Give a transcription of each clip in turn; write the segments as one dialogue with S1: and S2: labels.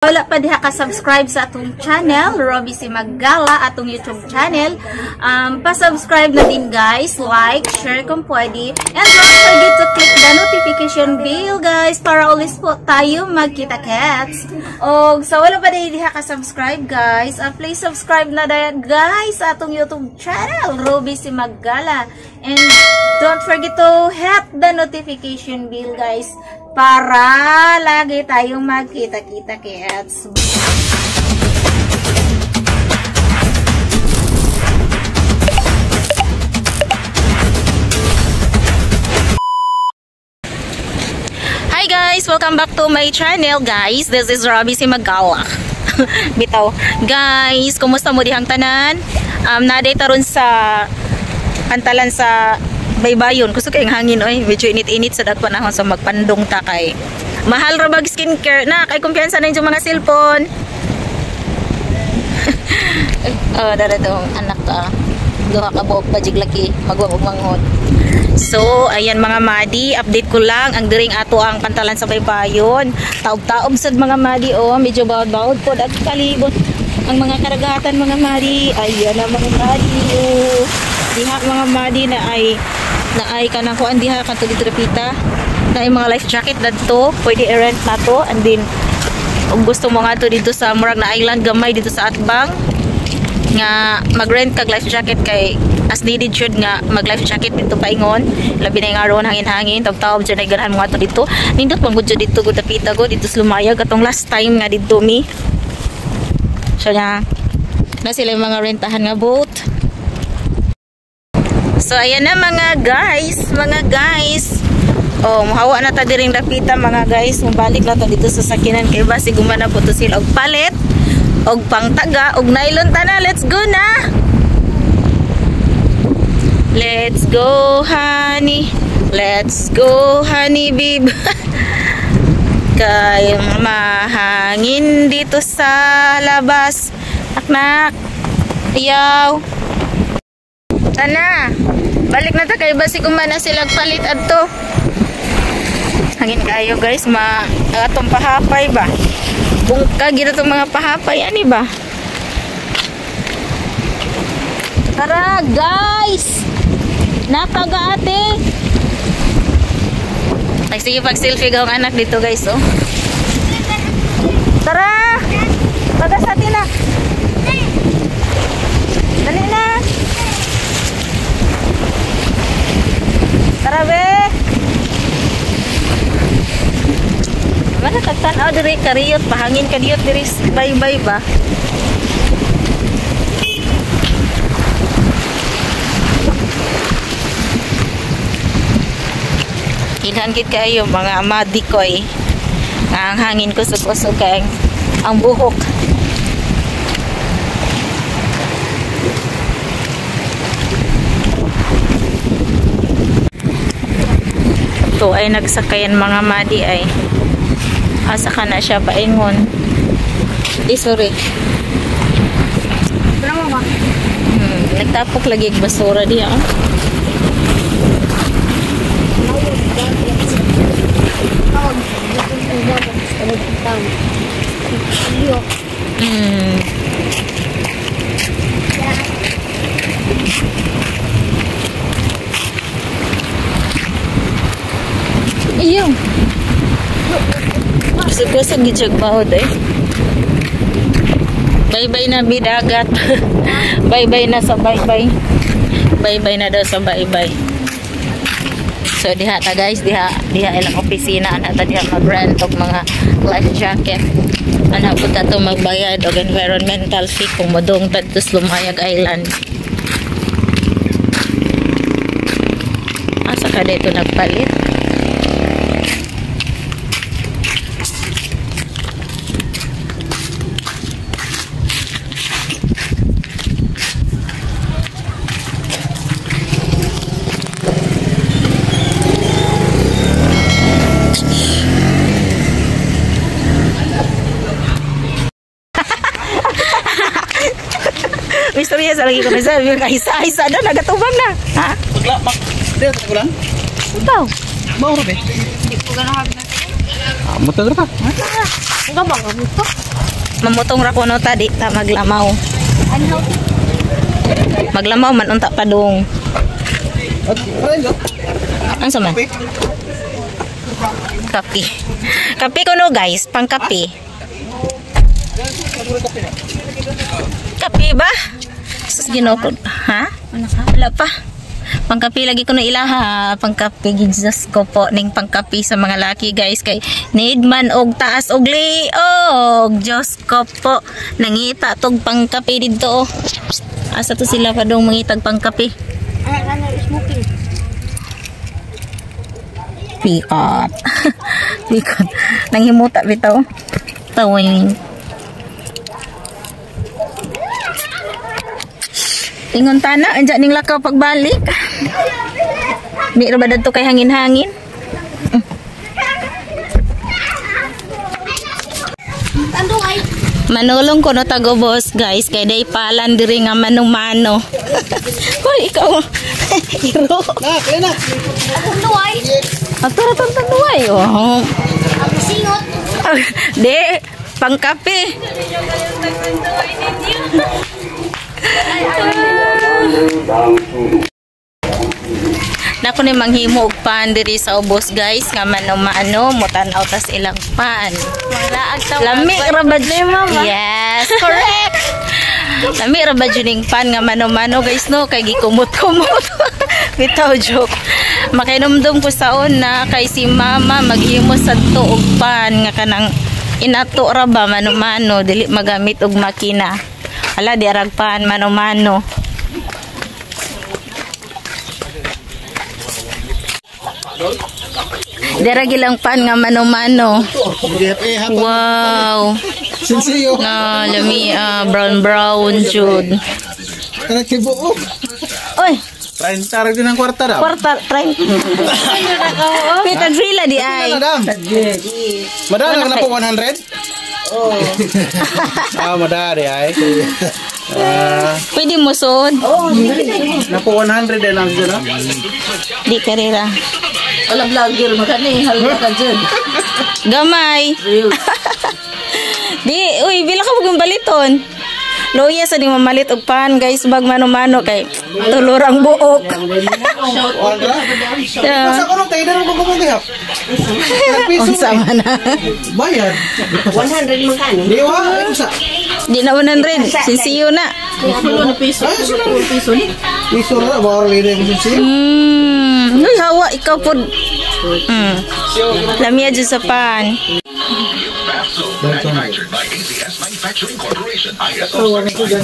S1: Wala pa diha ka subscribe sa atong channel, Robi Cimagala, atong YouTube channel. Pa-subscribe na din guys, like, share kung pwede. And don't forget to click the notification bell guys para always po tayo magkita-kits. Og sa wala pa diha ka subscribe guys, please subscribe na dayon guys sa atong YouTube channel, Robi Cimagala. And don't forget to hit the notification bell guys para lagi tayong magkita-kita kits. Hi guys! Welcome back to my channel guys. This is Robi Cimagala. Bitaw. Guys, kumusta mo dihang tanan? Naday taron sa pantalan sa baybayon. Kusog kayong hangin oy, medyo init-init sa dag panahon sa magpandong ta kay mahal ra bag skincare na kay kumpiyansa na inyong mga cellphone. Oh, dara tong anak ka. Duha ka buok pa jiglaki magwa og manghod. So, ayan mga madi, update ko lang ang diring ato ang pantalan sa baybayon. Taob-taob sad mga madi oh, medyo bawod-bawod pod at palibot ang mga karagatan mga madi. Ayan na mga madi oh. Diha mga madi na ay kanang kuan diha kanto dito dapita na ay mga life jacket dadto, pwede i-rent nato. And then kung gusto mo ngadto dito sa murag na island gamay dito sa Atbang nga mag-rent kag life jacket kay as needed jud nga mag life jacket dito paingon, labi na yung aron hangin-hangin, taob-taob jud ay ganahan mo ngadto dito. Nindot man gud jud dito gud dapita go dito sa Lumayag atong last time nga didto mi. So na sila yung mga rentahan nga boat. So ayan na mga guys, Oh, muhawa na ta diring dapita mga guys, mubalik na ta dito sa sakinan kay basi gumana po to sila og palit og pangtaga og nylon ta na. Let's go na. Let's go honey. Let's go honey babe. Kay mahangin dito sa labas. Aknak. Ayaw. Tana, balik na ta kay basi kumana sila palit adto. Hangin kayo guys, ma atong pahapay ba. Bungka gid atong mga pahapay ani ba. Tara guys. Nakaga ate. Ay sige pag selfie gawang anak dito guys oh. Tara. Pagas ate na. Dali na. Tara be. Mana kagtan-aw diri kariyot pahangin kadiyot diri bye-bye ba. Ilhan gid kayo mga madikoy. Ang hangin kusog-usog kay ang buhok. Ito ay nagsakayan mga madi ay asa ka na siya paingon. Eh sorry. Nagtapok lagi basura diya. Iyo. Kusog-kusog gid baod eh. Bye-bye na bidagat. Bye-bye na sa bye-bye. Bye-bye na daw sa bye-bye. So diha ta guys, diha ilang opisina ana ta diha mag-rent og mga life jacket. Ana pud ta to magbayad og environmental fee kung modung ta dito sa Lumayag Island. Asa ka dito nagpalit? Mistorya sa lagi ko na sabi, isa-isa na, nagatubang na. Ha?
S2: Pagla, pak, dito ka lang?
S1: Ikaw.
S2: Mauro be.
S3: Hindi ko ganahan na.
S2: Ah, mutong ra ta.
S3: Ang ba ka?
S1: Mamutong ra kuno ta, di ta maglamaw. Maglamaw man unta pa dong. Ano sa man? Kape. Kape kuno, guys, pangkape. Kape ba? Sus, Ginoo ko. Ha? Wala pa. Pangkape lagi ko na ilaha. Pangkape, Jesus ko po. Ning pangkape sa mga laki, guys. Kay need man og taas og liog. Diyos ko po. Nangita tog pangkape dito. Oh. Asa to sila pa dong mangitag pangkape?
S3: Ay, ano, smoking.
S1: Pikot. Pikot. Nanghimuta bitaw. Tawin. Ingon tana, andyan ning lakaw pagbalik. Di ra ba dadto kay hangin-hangin? Manulong ko no tagobos, guys, kay day palan diri nga manumano. Hoy, ikaw. Iro.
S2: Na, kaya na.
S3: Tanduay.
S1: Ato ra tong tanduay oh.
S3: Ang singot.
S1: Di, pangkape. Nako ni manghimo og pan diri sa ubos, guys, nga mano-mano mo tan-aw tas ilang pan. Lami ra ba? Yes, correct. Lami ra ba jud ning pan nga mano-mano, guys, no, kay gikumot-kumot. Bitaw joke. Makainomdom ko sa una kay si mama maghimo sadto og pan nga kanang inato ra ba mano-mano, dili magamit og makina. Ala di arag pan mano-mano. Dara gilang pan nga mano-mano. Wow.
S2: Sinsiyo.
S1: Na lami brown brown jud.
S2: Kana tibuok.
S1: Oy,
S2: 30 ra din ang kwarta ra.
S1: Kwarta 30. Pitag sila di ay.
S2: Madam. Madam, na po 100? Oh. Ah, madam di ay. Ah,
S1: Pwede mo sod.
S2: na po 100 din ang dyan, no?
S1: Di karera.
S4: Wala vlogger makani, halika ka dyan.
S1: Gamay. Di, uy, bila ka maging baliton. Loya sa di mamalit og pan, guys, bag mano-mano kay tulor ang buok.
S2: 100?
S1: Yeah.
S2: Sa kono tayo na ko kumong gihap. Piso.
S1: Unsa man na.
S2: Bayad.
S4: 100 man kani.
S2: Di wa, ay usa.
S1: Di na 100, sisiyo na.
S4: Kilo na piso.
S2: Ay, sila.
S4: Piso ni.
S2: Piso ra ba or lady ang sinsiyo?
S1: Uy, hawa, ikaw po. Lamia dyan sa pan.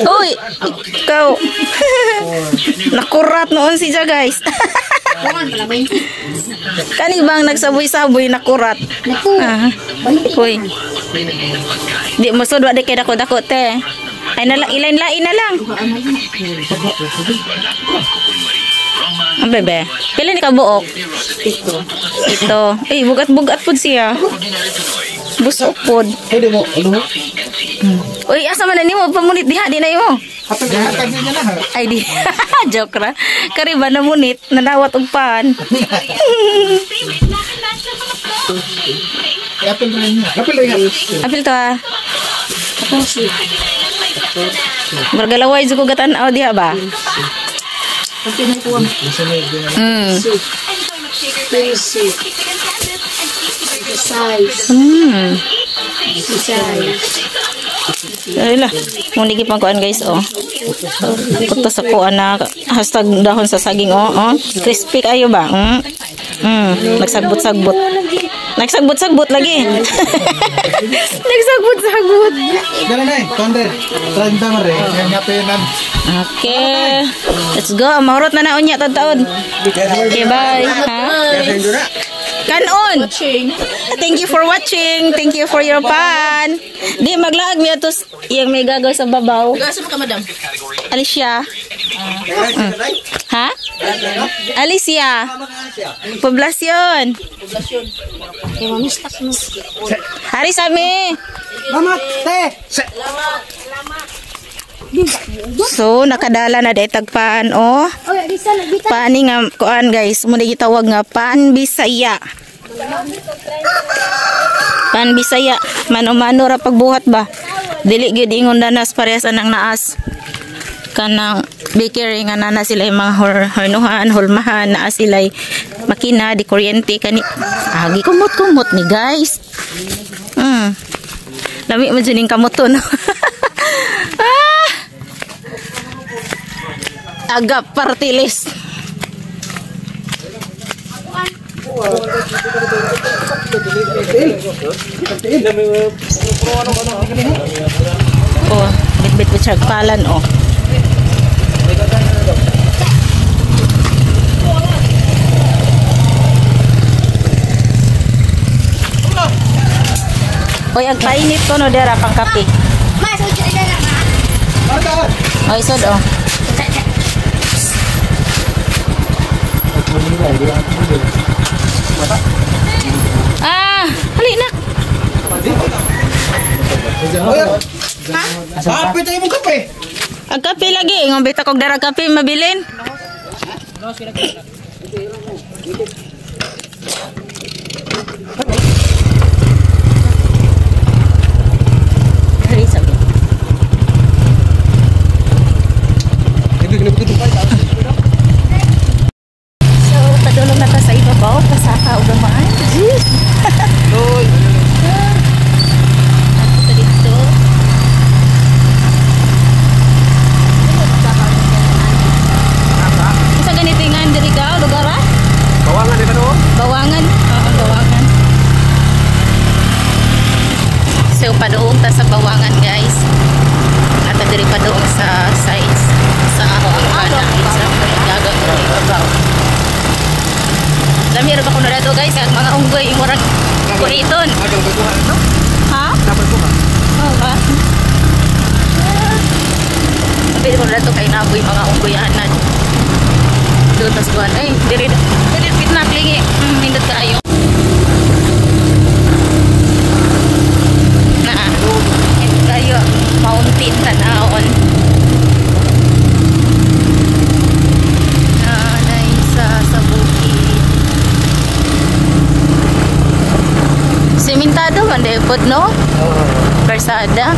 S1: Uy, ikaw. Nakurat noon si Ja, guys. Kani bang nagsaboy-saboy nakurat? Ah. Uy. Di mo sud wa di kay dako-dako te. Ay na lang, ilain-lain na lang. Ang bebe. Pila ni ka buok? Ito. Ito. Eh, bugat-bugat pud siya. Busok pud.
S2: Pwede mo, ano?
S1: Uy, asa man na nimo pamunit diha di na imo.
S2: Hatag hatag niya na ha.
S1: Ay di. Joke ra. Kari ba namunit nanawat og pan.
S2: Apil rin niya. Apil rin niya.
S1: Apil to ah. Margalaway jud ko gatan-aw diha ba? Ay lah, muni gi pangkuan, guys, oh. Puto sa kuan na #dahon sa saging, oh, oh. Crispy kayo ba? Nagsagbot-sagbot. Nagsagbot-sagbot lagi. Nagsagbot-sagbot.
S2: Dala na eh, 200. 30 man rin.
S1: Okay. Let's go. Mahurot na na unya taon. Okay, bye. Ha? Kanon. Thank you for watching. Thank you for your pan. Di maglaag mi atos iyang may gagaw sa babaw.
S4: Asa man ka, madam?
S1: Alicia. Ha? Alicia. Poblasyon. Hari sami.
S2: Salamat, te.
S1: So nakadala na day tagpaan oh. Paani nga kuan, guys, mo gitawag nga pan Bisaya. Pan Bisaya, mano-mano ra pagbuhat ba? Dili gyud ingon danas parehas anang naas. Kanang bakery nga nana sila yung mga hornuhan, hulmahan, naa sila makina, di kuryente kani. Agi kumot-kumot ni guys. Lami mo dyan yung kamuton. Ah! Agap partilis. Oh, bit-bit ko siya palan oh. Oy, ang kainit ko no dera pang kape.
S3: Ma, sud na na ma.
S1: Oy, sod oh. Ah, hali na.
S2: Kape tayo mong kape.
S1: Ang kape lagi, ngom bita kog dara kape mabilin. So, padulong na ta sa ibabaw, pasaka og gamaan. Jeez. Oy. Ato dito. Sa ganito nga diri ka lugar ah?
S2: Bawangan di ba no?
S1: Bawangan. Oo, bawangan. So paduong ta sa bawangan guys. At diri paduong sa sides sa ako ang kana sa dagat diri ibabaw. Dami ra ba kuno dato guys ang mga unggoy murag kuriton. Ha? Oo ba? Sabi ko dato kay naboy mga unggoy anan. Doon tas kuan ay diri diri pitnak lingi. Nindot kaayo. Na. Nindot kayo mountain tan-awon. Na isa sa bukid. Simentado man depot no? Persada.